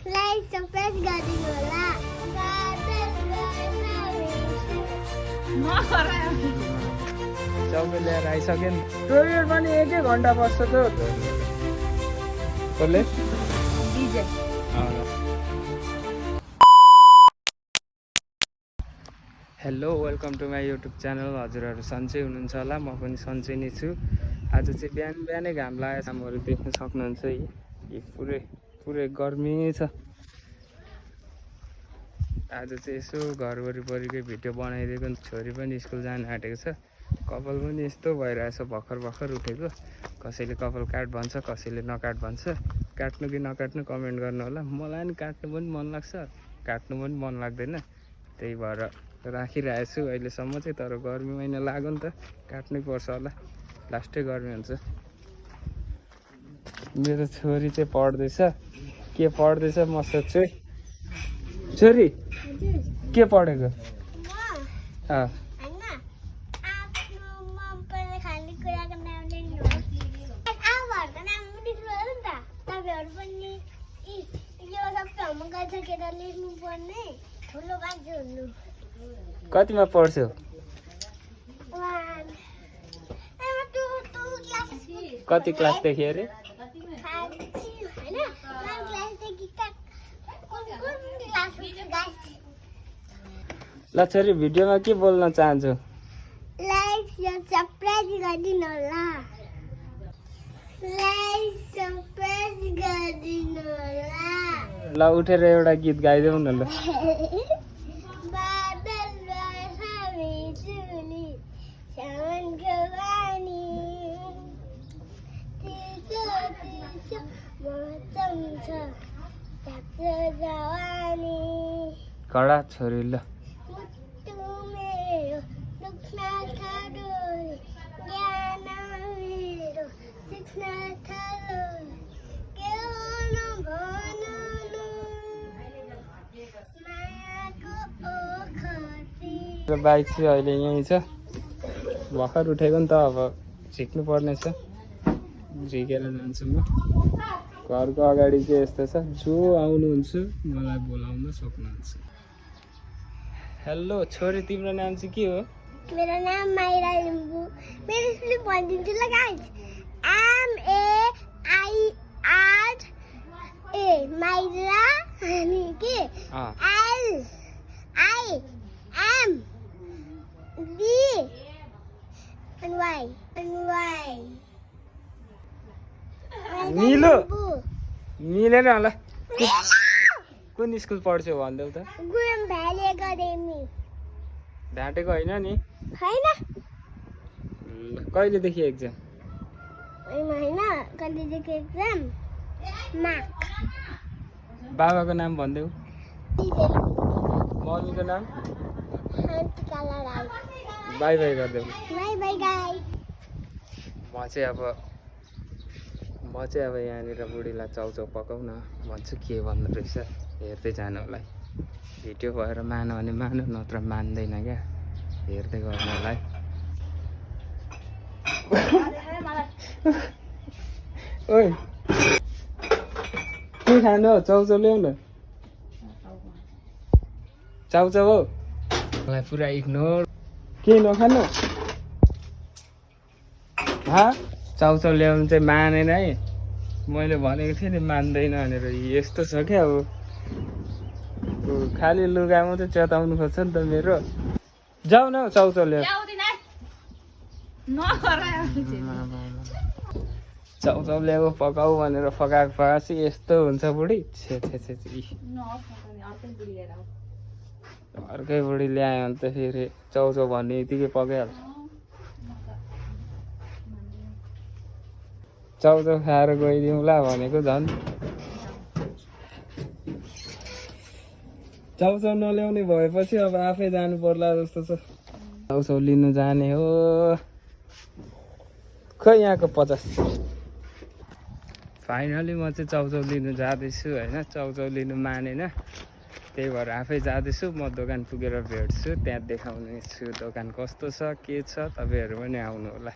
Like subscribe गरिदिनु होला। चौबे ल्याएर आइसक्यो नि टोइलेट पनि 1-1 घन्टा बस्छ त कसले hello welcome to my YouTube channel. हजुरहरू सन्चै हुनुहुन्छ होला, म पनि सन्चै नै छु। आज चाहिँ बिहानै घाम लागेको छामहरू देख्न सक्नुहुन्छ। यी पुरै गर्मी छ। आज चाहिँ यसो घर वरिपरिकै भिडियो बनाइदिएको, छोरी पनि स्कुल जान आँटेको छ। कपाल पनि यस्तो भइरहेछ, भर्खर उठेको। कसैले कपाल काट भन्छ, कसैले नकाट भन्छ। काट्नु कि नकाट्नु कमेन्ट गर्नु होला। मलाई नि काट्नु पनि मन लाग्छ, काट्नु पनि मन लाग्दैन। त्यही भएर राखिरहेको छु अहिलेसम्म चाहिँ। तर गर्मी महिना लाग्यो नि त, काट्नै पर्छ होला, लास्टै गर्मी हुन्छ। मेरो छोरी चाहिँ पढ्दैछ। के पढ्दैछ म सोध्छु है। छोरी के पढेको? कतिमा पढ्छौ? कति क्लासदेखि अरे? ल छोरी भिडियोमा के बोल्न चाहन्छु? लाइक सब्स्क्राइब गरिदिनु होला। लाइक सब्स्क्राइब गरिदिनु होला। ल उठेर एउटा गीत गाइदेऊ न ल। बादल बर्खामे चुली साउनको पानी चिसो चिसो मौसम छ तातो जवानी। कडा छोरी ल। मुटु मेरो दुख्न थाल्यो, ज्ञान मेरो सिक्न थाल्यो, के गर्नु भन न मायाको ओखती। बाइक चाहिँ अहिले यहीँ छ। भर्खर उठेको नि त, अब झिक्नु पर्ने छ। झिकेर जान्छु म। घरको अगाडि चाहिँ यस्तो छ, जो आउनुहुन्छ मलाई बोलाउन सक्नुहुन्छ। हेलो छोरी, तिम्रो नाम चाहिँ के हो? मेरो नाम माइरा लिम्बू। मेरो स्पेलिङ भनिदिन्छु ल गाइस। MAIRA माइरा अनि के LIMBY मिलो मिलेन होला। कुन स्कुल पढ्छौ भन्देऊ त? Gurung valley academy. ढाँटेको होइन नि? होइन कहिलेदेखि एक्जाम? होइन कहिलेदेखि एक्जाम? मार्क। बाबाको नाम भन्देऊ। मम्मीको नाम? बाई बाई गरिदेऊ। By by guys. म चाहिँ अब यहाँनिर बुढीलाई चाउचाउ पकाउ न भन्छु। के भन्नु रहेछ हेर्दै जानु होला। भिडियो भएर मान्यो भने मान्यो, नत्र मान्दैन क्या। हेर्दै गर्नु होला है। ओइ के खानु हौ? चाउचाउ ल्याउ न। चाउचाउ हो मलाई पुरा इग्नोर। के नखानु? चाउचाउ ल्याउनु चाहिँ मानेन है। मैले भनेको थिएँ नि मान्दैन भनेर। यस्तो छ क्या अब, खालि लुगा मात्रै चेताउनु खोज्छ नि त मेरो। जाऊ न चाउचाउ ल्याउ। चाउचाउ ल्याऊ पकाऊ भनेर पकाएको चाहिँ यस्तो हुन्छ बुढी। अर्कै बुढी ल्यायो भने त फेरि चाउचाउ भन्ने यतिकै पकाइहाल्छ। चाउचाउ खाएर गइदिउँला भनेको झन्। चाउचाउ नल्याउने भएपछि अब आफै जानु पर्ला जस्तो छ। चाउचाउ लिनु जाने हो। खै यहाँको 50। फाइनली म चाहिँ चाउचाउ लिनु जाँदैछु होइन। चाउचाउ लिनु मानेन, त्यही भएर आफै जाँदैछु। म दोकान पुगेर भेट्छु, त्यहाँ देखाउने छु दोकान कस्तो छ के छ। तपाईँहरू पनि आउनु होला।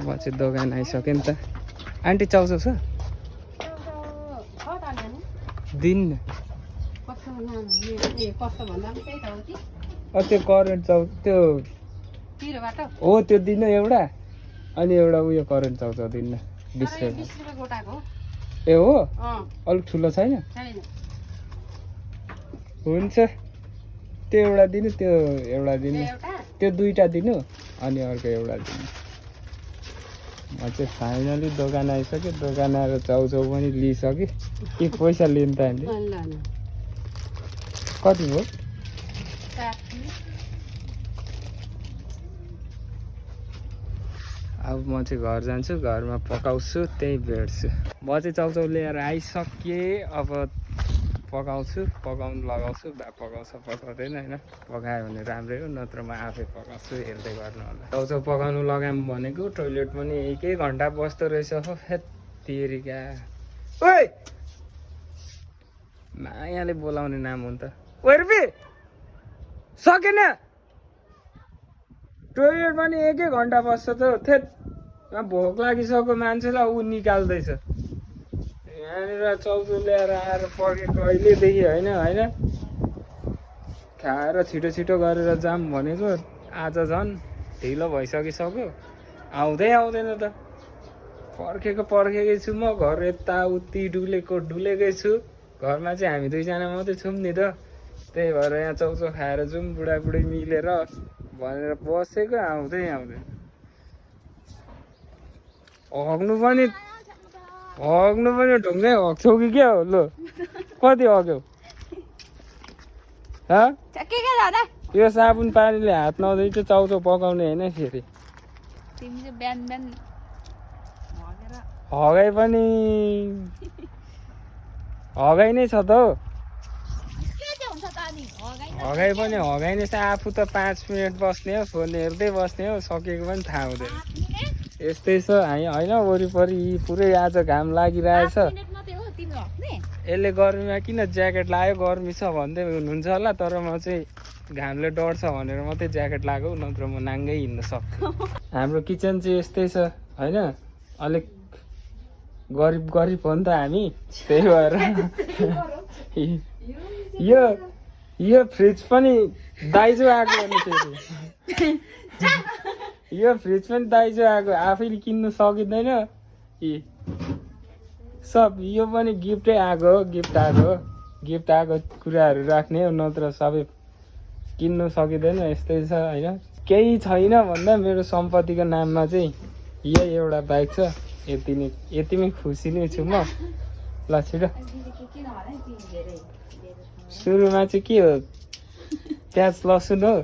म चाहिँ दोकान आइसकेँ नि त। आन्टी चाउचाउ छ? दिन्न कस्तो भन्दा पनि त्यही त हो कि त्यो करेन्ट त्यो पिरोबाट हो त्यो दिनु एउटा अनि एउटा उयो करेन्ट चाउचाउ दिन्न 20 20 रुपियाँ रुपियाँ गोटाको हो। ए हो अँ अलिक ठुलो छैन छैन हुन्छ त्यो एउटा दिनु त्यो एउटा दिनु एउटा त्यो दुईटा दिनु अनि अर्को एउटा दिनु म चाहिँ फाइनली दोकान आइसक्यो दोकान आएर चाउचाउ पनि लिइसकेँ के पैसा लिनु त हामीले ल ल कति हो 60 अब म चाहिँ घर जान्छु घरमा पकाउँछु त्यही भेट्छु म चाहिँ चाउचाउ लिएर आइसकेँ अब पकाउँछु पकाउनु लगाउँछु बा पकाउँछ पकाउँदैन होइन पकायो भने राम्रै हो नत्र म आफै पकाउँछु हेर्दै गर्नु होला चाउचाउ पकाउनु लगाऊँ भनेको टोइलेट पनि 1 घन्टा बस्दो रहेछ हो हेत्तेरिका ओइ मायाले बोलाउने नाम हो नि त ओर्बी सकेन टोइलेट पनि 1 घन्टा बस्छ त थेत भोक लागिसक्यो मान्छेलाई ऊ निकाल्दैछ यहाँनिर चाउचाउ ल्याएर आएर पकेको अहिलेदेखि होइन होइन खाएर छिटो छिटो गरेर जाम भनेको आज झन् ढिलो भइसकिसक्यो आउँदै आउँदैन त पर्खेकै छु म घर यताउति डुलेकै छु घरमा चाहिँ हामी दुईजना मात्रै छौँ नि त त्यही भएर यहाँ चाउचाउ खाएर जाउँ बुढाबुढी मिलेर भनेर बसेको आउँदै आउँदैन हग्नु पनि ढुङ्गै हग्छौ कि क्या हो ल कति हग्यौ यो साबुन पानीले हात नहुँदै चाहिँ चाउचाउ पकाउने होइन फेरि हगाइ पनि हगाइ नै छ त हौ हगाइ पनि हगाइ नै छ आफू त 5 मिनट बस्ने हो फोन हेर्दै बस्ने हो सकेको पनि थाहा हुँदैन यस्तै छ होइन वरिपरि पुरै आज घाम लागिरहेछ यसले गर्मीमा किन ज्याकेट लगायो गर्मी छ भन्दै हुनुहुन्छ होला तर म चाहिँ घामले डढ्छ भनेर मात्रै ज्याकेट लगाएको नत्र म नाङ्गै हिँड्न सक्छु हाम्रो किचन चाहिँ यस्तै छ होइन अलिक गरिब हो नि त हामी त्यही भएर यो फ्रिज पनि दाइजो आएको भने फेरि यो फ्रिज पनि दाइजो आएको आफैले किन्नु सकिँदैन सब यो पनि गिफ्टै आएको गिफ्ट आएको कुराहरू राख्ने हो नत्र सबै किन्नु सकिँदैन यस्तै छ होइन केही छैन भन्दा मेरो सम्पत्तिको नाममा चाहिँ यही एउटा बाइक छ यतिमै खुसी नै छु म ल छिटो सुरुमा चाहिँ के हो प्याज लसुन हो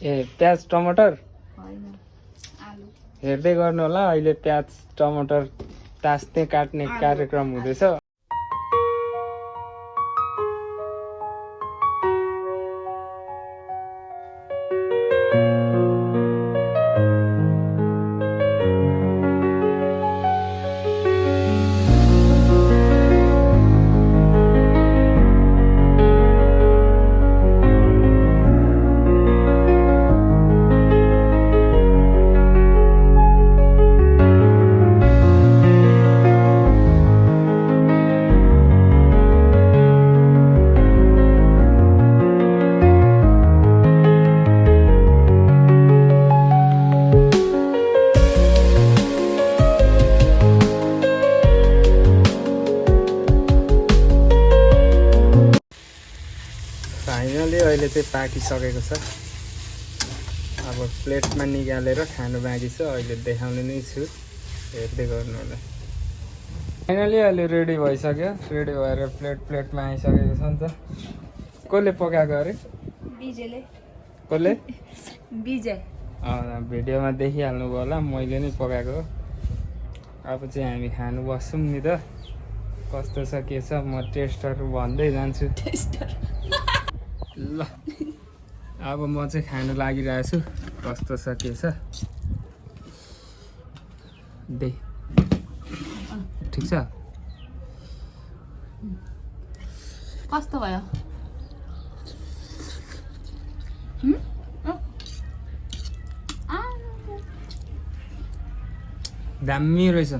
ए प्याज टमाटर हेर्दै गर्नु होला अहिले प्याज टमाटर तास्ने काट्ने कार्यक्रम हुँदैछ फाइनली अहिले चाहिँ पाकिसकेको छ अब प्लेटमा निकालेर खानु बाँकी छ अहिले देखाउने नै छु हेर्दै गर्नु होला फाइनली अहिले रेडी भइसक्यो रेडी भएर प्लेटमा आइसकेको छ नि त कसले पकाएको अरे कसले भिडियोमा देखिहाल्नु भयो होला मैले नै पकाएको हो अब चाहिँ हामी खानु बस्छौँ नि त कस्तो छ के छ म टेस्टहरू भन्दै जान्छु ल अब म चाहिँ खानु लागिरहेको छु कस्तो छ के छ दे ठिक छ कस्तो भयो दामी रहेछ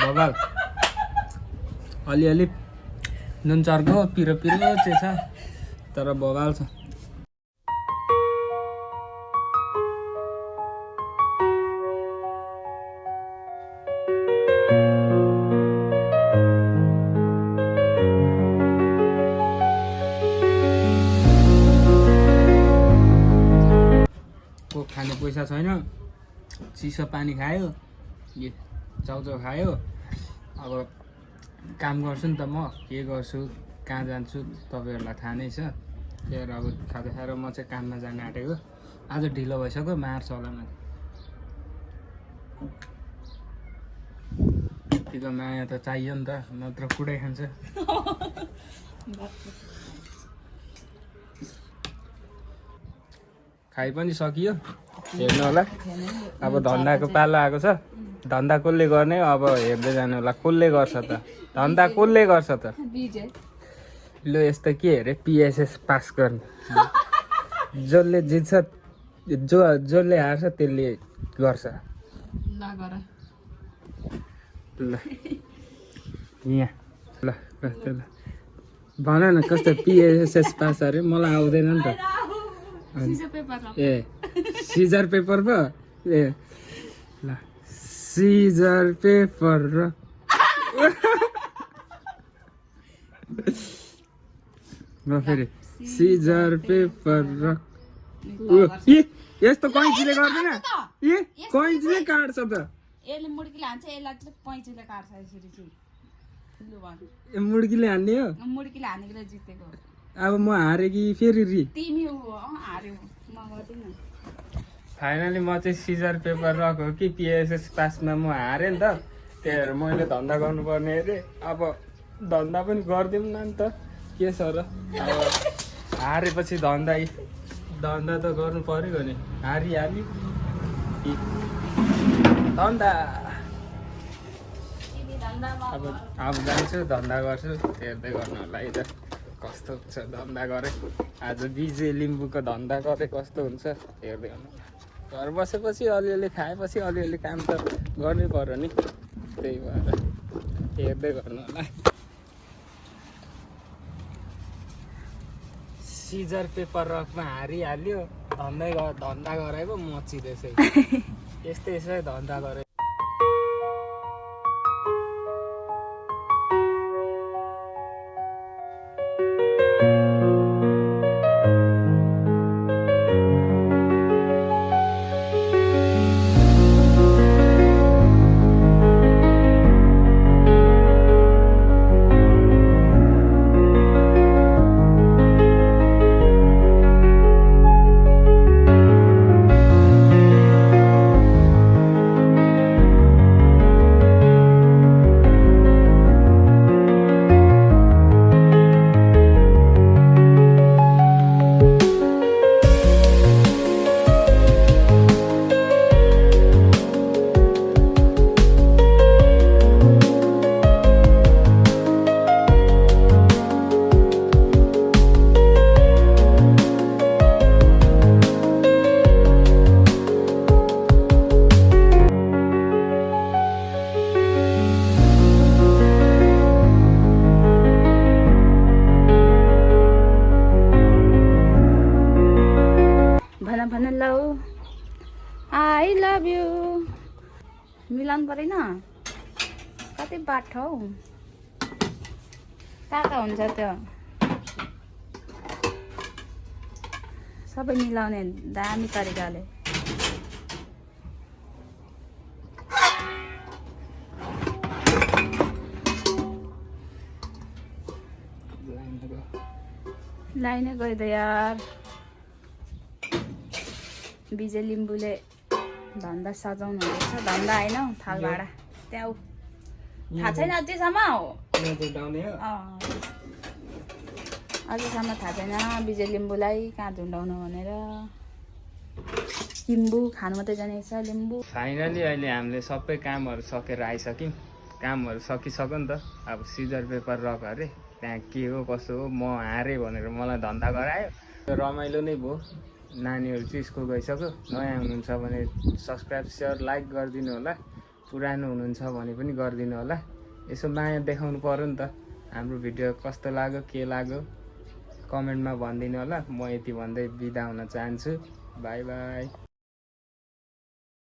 बबाल अलिअलि नुन चर्को पिरो पिरो चाहिँ छ तर बवाल छ। को खाने पैसा छैन, चिसो पानी खायो, यो चाउचाउ खायो। अब काम गर्छु नि त म, के गर्छु कहाँ जान्छु तपाईँहरूलाई थाहा नै छ। त्यही भएर अब खाजा खाएर म चाहिँ काममा जान आँटेको। आज ढिलो भइसक्यो, मार्छ होला माथि। यतिको माया त चाहियो नि त, नत्र कुटै खान्छ। खाइ पनि सकियो, हेर्नु होला। अब धन्दाको पालो आएको छ, धन्दा कसले गर्ने अब हेर्दै जानु होला। कसले गर्छ त धन्दा, कसले गर्छ त? लु यस्तो के अरे पिएसएस पास गर्ने, जसले जित्छ जसले हार्छ त्यसले गर्छ। ल यहाँ ल कस्तो ल भन न कस्तो पिएसएस पास अरे? मलाई आउँदैन नि त। ए सिजर पेपर पो ए ल सिजर पेपर र ल फेरि सिजर पेपर र यस्तो कैँचीले गर्दैन, ए कैँचीले काट्छ त। यसले मुड्कीले हान्छ, यसलाई चाहिँ कैँचीले काट्छ। यसरी चाहिँ मुड्कीले हान्ने हो? मुड्कीले हानेर जितेको। अब म हारेँ कि फेरि रि? तिमी हार्यौ, म गर्दिनँ। फाइनली म चाहिँ सिजर पेपर रक हो कि पिएसएस पासमा म हारेँ नि त। त्यही भएर मैले धन्दा गर्नुपर्ने अरे। अब धन्दा पनि गरिदिउँ न त, के छ र। अब हारेपछि धन्दा त गर्नु पऱ्यो नि। हारिहाल्यो धन्दा। अब जान्छु धन्दा गर्छु, हेर्दै गर्नु होला है त कस्तो हुन्छ धन्दा गरे। आज विजय लिम्बूको धन्दा गरे कस्तो हुन्छ हेर्दै गर्नु। घर बसेपछि अलिअलि खाएपछि अलिअलि काम त गर्नै पर्यो नि, त्यही भएर हेर्दै गर्नु होला। सिजर पेपर रकमा हारिहाल्यो, धन्दा गराएको मचिँदैछ। यस्तै छ धन्दा गरे। भन लौ आई लभ यु मिलाउनु परेन। कति बाठो हौ, कहाँ हुन्छ त्यो सबै मिलाउने दामी तरिकाले। लाइनै गइदियो यार। विजय लिम्बूले धन्दा सजाउनु हुँदैछ। धन्दा होइन थाल भाडा त्यहाँ थाहा छैन अझैसम्म। अझैसम्म थाहा छैन विजय लिम्बूलाई कहाँ झुन्डाउनु भनेर। लिम्बू खानु मात्रै जानेछ लिम्बू। फाइनली अहिले हामीले सबै कामहरू सकेर आइसक्यौँ। कामहरू सकिसक्यो नि त। अब सिजर पेपर रक अरे त्यहाँ के हो कसो हो, म हारेँ भनेर मलाई धन्दा गरायो। रमाइलो नै भयो। नानीहरू चाहिँ स्कुल गइसक्यो। नयाँ हुनुहुन्छ भने सब्सक्राइब सेयर लाइक गरिदिनु होला। पुरानो हुनुहुन्छ भने पनि गरिदिनु होला। यसो माया देखाउनु पर्यो नि त। हाम्रो भिडियो कस्तो लाग्यो के लाग्यो कमेन्टमा भनिदिनु होला। म यति भन्दै बिदा हुन चाहन्छु। By by.